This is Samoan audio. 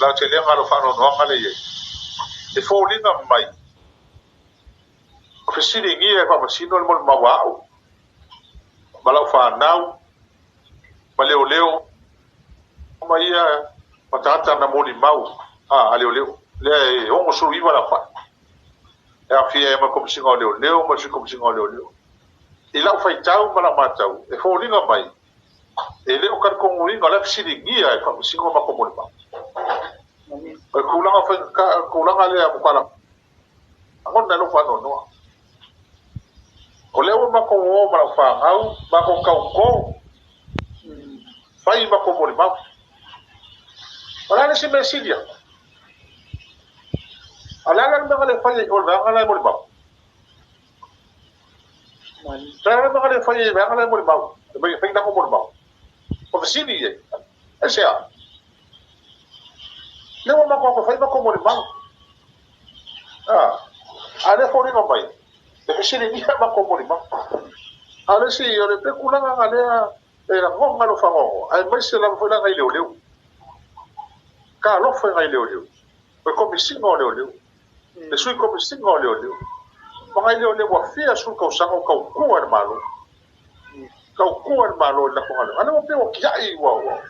Lautelega lo faanoanoaga le i ai. E foliga mai, o fesiligia e faamasino le molimau a au ma lau fanau ma leoleo ma ia ma tagata na molimau a leoleo lea e 69 le aofai e aofia ai ma le Komesina o Leoleo ma le Sui Komesina o Leoleo. I lau faitau ma lau matau, e foliga mai e le o talitonuina, o la e fesiligia e faamasino matou molimau. O le tulaga tulaga lea ua lagona e lou faanoanoa. O lea ua matou o ma lau fanau, matou tauto, fai matou molimau. O le a le isi mea e sili atu? A o le a la le mea na le fai ai i o i le vaega la e molimau? O le a le mea na le fai ai i le vaega la e molimau? E fai latou molimau. O fesili i ai. Aisea? Lea ua matou o atu e fai matou molimau. A lea foliga mai, e fesiligia matou molimau. A o le isi, o le tulaga na lea e lagona lou faanoanoa, aemaise lava foi la nai leoleo. Talofa i nai leoleo. O le Komesina o Leoleo, le Sui Komesina o Leoleo, ma nai leoleo ua fia sefulu tausaga o tautua i le Malo. Tautua i le Malo i le latou galuega. A lea ua pei ua tiai, ua